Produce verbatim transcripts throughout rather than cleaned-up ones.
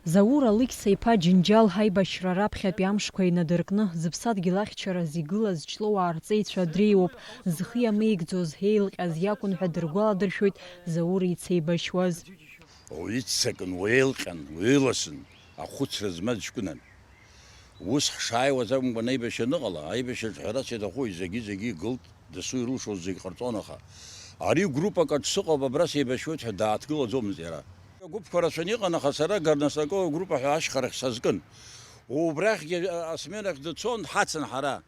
Заур Алықьса-иԥа Џьынџьал аибашьра раԥхьатәи амшқәа инадыркны, зыԥсадгьыл ахьчараз игылаз Ҷлоуаа рҵеицәа дреиуоуп, зхы иамеигӡоз, еилҟьаз иакәын ҳәа дыргәаладыршәоит Заур ицеибашьуаз. Уаҩы иццакын, уеилҟьан, уеиласын, ахәыцра змаз ҷкәынан. Ус ҳшааиуаз акәымкәан, аибашьра аныҟала, аибашьраҿы ҳәарас иаҭахуи, зегьы-зегьы игылт, дасу ирылшоз зегь ҟарҵон, аха ари группак аҿы сыҟоуп, абра сеибашьуеит ҳәа дааҭгылаӡомызт иара. Агәыԥқәа рацәаны иҟан, аха сара Горнасакови агруппа ҳәа ашьхарахь сазкын. Убрахьгьы, а, асменахь дцон, ҳацын ҳара.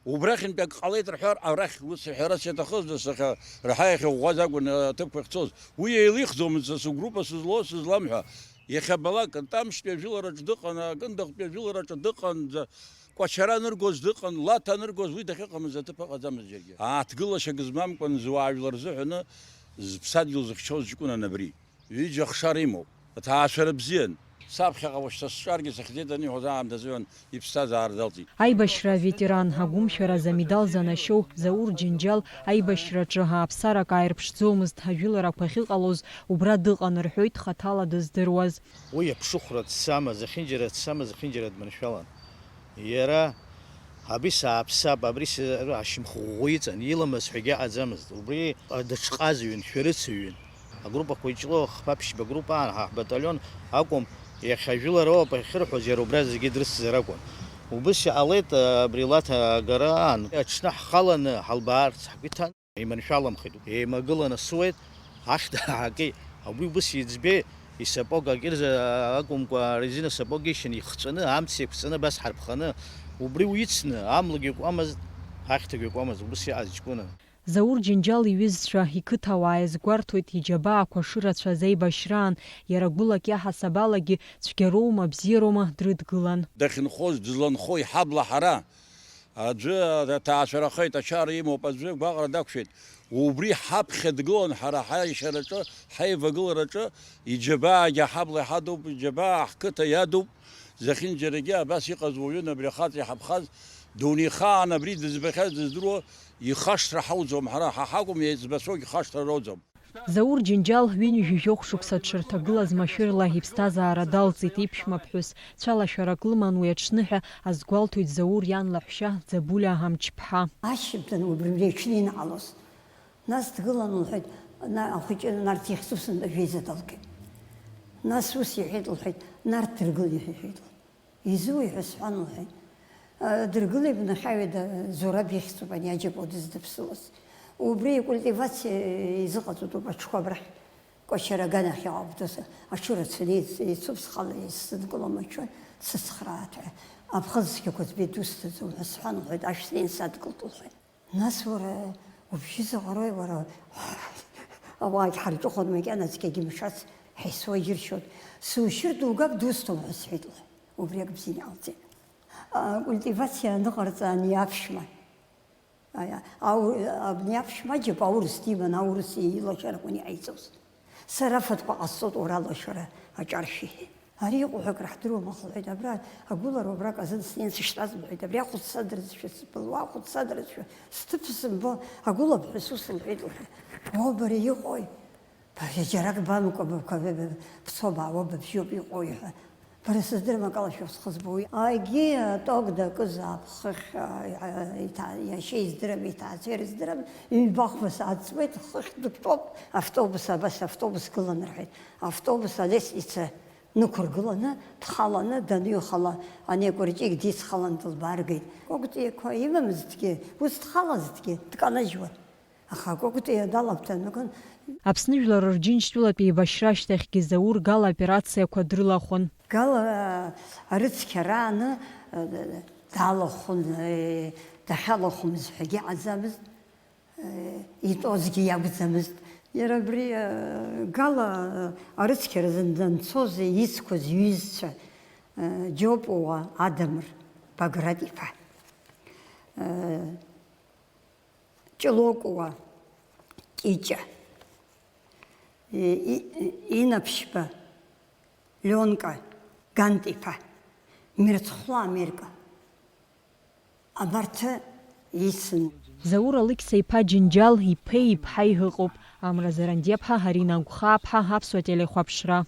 Убрахьынтәи ак ҟалеит рҳәар, арахь ус ҳәарас иаҭахыз, нас, аха, раҳа иахьыӷәӷәаз акәын аҭыԥқәа ахьцоз. Уи еилихӡомызт са сыгруппа сызлоу, сызлам ҳәа. Иахьабалак, Тамшьтәи ажәылараҿ дыҟан, Агындахәтәи ажәылараҿы дыҟан, Кәачара аныргоз дыҟан, Лаҭа аныргоз, уи дахьыҟамыз аҭыԥ ыҟаӡамызт џьаргьы. Ааҭгылашьак змамкәан зуаажәлар рзыҳәаны зыԥсадгьыл зыхьчоз ҷкәынан абри. Ҩыџьа ахшара имоуп. Аҭаацәара бзиан. Саԥхьаҟа уашьҭа сҿаргьы сыхьӡеит аниҳәоз аамҭазыҳәан иԥсҭазаара далҵит. Аибашьра аветеран, агәымшәараз амедал занашьоу Заур Џьынџьал аибашьраҿы ааԥсарак ааирԥшӡомызт, ажәыларақәа ахьыҟалоз убра дыҟан рҳәоит хаҭала дыздыруаз. Уи аԥшыхәра дцама, зехьынџьара дцама, зехьынџьара дманшәалан. Иара абри сааԥсап, абри сара ашьамхы ӷәӷәа иҵан, иламаз ҳәагьы аҟаӡамызт. Убри даҽҟазаҩын, шәарыцаҩын. Агруппақәа иҿлоу хԥа-ԥшьба группа аан, ҳа ҳбаталион акәым, иахьа ажәылара ауп ахьырҳәоз, иара убра зегьы дрыцзар акәын. Убыс иҟалеит абри Лаҭа агара аан. Аҽны ҳхаланы ҳалбаарц ҳгәы иҭан. Еиманшәаламхеит. Еимагыланы суеит, ахьҭа ҳаакит. Уи убыс иӡбеит, исапог акьырза акәымкәа, арезина сапог ишьан ихҵәаны, амца еиқәҵаны, абас ҳарԥханы, убри уицны, амлагьы кәамызт, ахьҭагьы кәамызт, убыс иҟаз ҷкәына. Заур Џьынџьал иҩызцәа, иқыҭауаа иазгәарҭоит иџьабаақәа шырацәаз аибашьраан, иара гәылак иаҳасабалагьы цәгьароума, бзиароума дрыдгылан. Дахьынхоз, дызланхо иҳабла ҳара. Аӡәы аҭаацәарахеит, ачара имоуп, аӡәы гәаҟра дақәшәеит. Убри ҳаԥхьа дгылан ҳара ҳаишьараҿы, ҳаивагылараҿы, иџьабаагьы аҳабла иҳадуп, иџьабаа ҳқыҭа иадуп, зехьынџьарагьы абас иҟаз уаҩын абри ахаҵа иҳаԥхаз, дунеихаан абри дызбахьаз дыздыруа, ихашҭра ҳауӡом ҳара, ҳа ҳакәым, еиҵбацәоугь хашҭра роуӡом. Заур Џьынџьал ҩынҩажәи жәохә шықәса дшырҭагылаз машәырла иԥсҭазаара далҵит иԥшәмаԥҳәыс. Цәалашәарак лыман уи аҽны ҳәа азгәалҭоит Заур иан лаҳәшьа Ӡабулиа Амҷԥҳа. Ашьыбҭан убри аҽны инаҟалоз. Нас дгылан, лҳәеит, на-, ахәыҷы Нарҭ ихьӡ усынтә ажәеиза далгеит. Нас ус иҳәеит, лҳәеит, Нарҭ дыргыл, иҳәеит. Изуеи ҳәа сҳәан, лҳәеит. Дыргылеит бнахьаҩыда, Зураб ихьӡуп ани аџьабаа дыздыԥсылаз. Убри икультивациа изыҟаҵатәуп аҽқәа абрахь. Кәачара аганахь иҟоуп, дос аҽы рацәаны еиц-, еицуп, схала исзынкылом аҽы, сыцхраат ҳәа. Аԥхыӡ цқьақәа збеит, дусҭаӡом ҳәа сҳәан, лҳәеит, ашә снеин садгылт, лҳәеит. Нас уара убжьы заҟарои, уара? Ауаагь ҳарҿыхон, макьана цқьагьы мшац, ҳаисуа џьыршьон. Сушьыр дугап, дусҭом ҳәа сҳәеит, лҳәеит. Убри акы бзианы иҟалҵеит. Акультивациа аныҟарҵа ани аԥшәма. Аиа, ау-, абни аԥшәма џьоуп аурыс диман, аурыс илашара акәын иҟаиҵоз. Сара афатәқәа ҟасҵоит уара алашара аҿаршә, иҳәеит. Ари иҟоу ҳәа акры ҳдыруам, аха лҳәеит, абра агәылара убрак азын снеин сышьтәаз, лҳәеит, абри ахәыц садырызшәа, сбылуа ахәыц садырызшәа, сҭыԥ сымбо, агәылабҳәыс ус лҳәеит, лҳәеит. Уа, бара иҟои? Бара џьарак бамкәа, бцо баауа, быбжьоуп иҟоу, иҳәа. Бара сыздырам акалашәа схы збо. Егьи аток дакызаап, хыхь, а, а, иҭа-, иашьа издырам, иҭаацәа ирыздырам, ҩба-хԥа саацуеит, хыхь дыԥтәоуп, автобус, абас автобус гылан рҳәеит. Автобус алестница нықәыргыланы, дхаланы даныҩхала, ани акәырҷик дицхалан дылбааргеит. Кәакәтәиақәа имамызҭгьы, ус дхалазҭгьы, дканажьуан. Аха акәакәтәиа далабҭан, акын. Аԥсны жәлар Рџьынџьтәылатә еибашьра ашьҭахьгьы Заур Гала аоперациақәа дрылахәын. Гала арыцқьарааны, э, далахәын, э, дахьалахәымыз ҳәагьы иҟаӡамызт, э, итәозгьы иакәӡамызт. Иара абри, э, Гала, э, арыцқьаразы данцоз ицқәаз иҩызцәа, э, Џьопуа Адамыр Баграт-иԥа. Э, Ҷлокуа Кьыҷа, и-, и-, Инаԥшьба Лионка Гантиԥа, Мирцхәла Америка, абарҭ ицын. Заур Алықьса-иԥа Џьынџьал иԥеи иԥҳаи ыҟоуп, Амра Зарандиаԥҳа, Арина Агәхааԥҳа, Аԥсуа телехәаԥшра.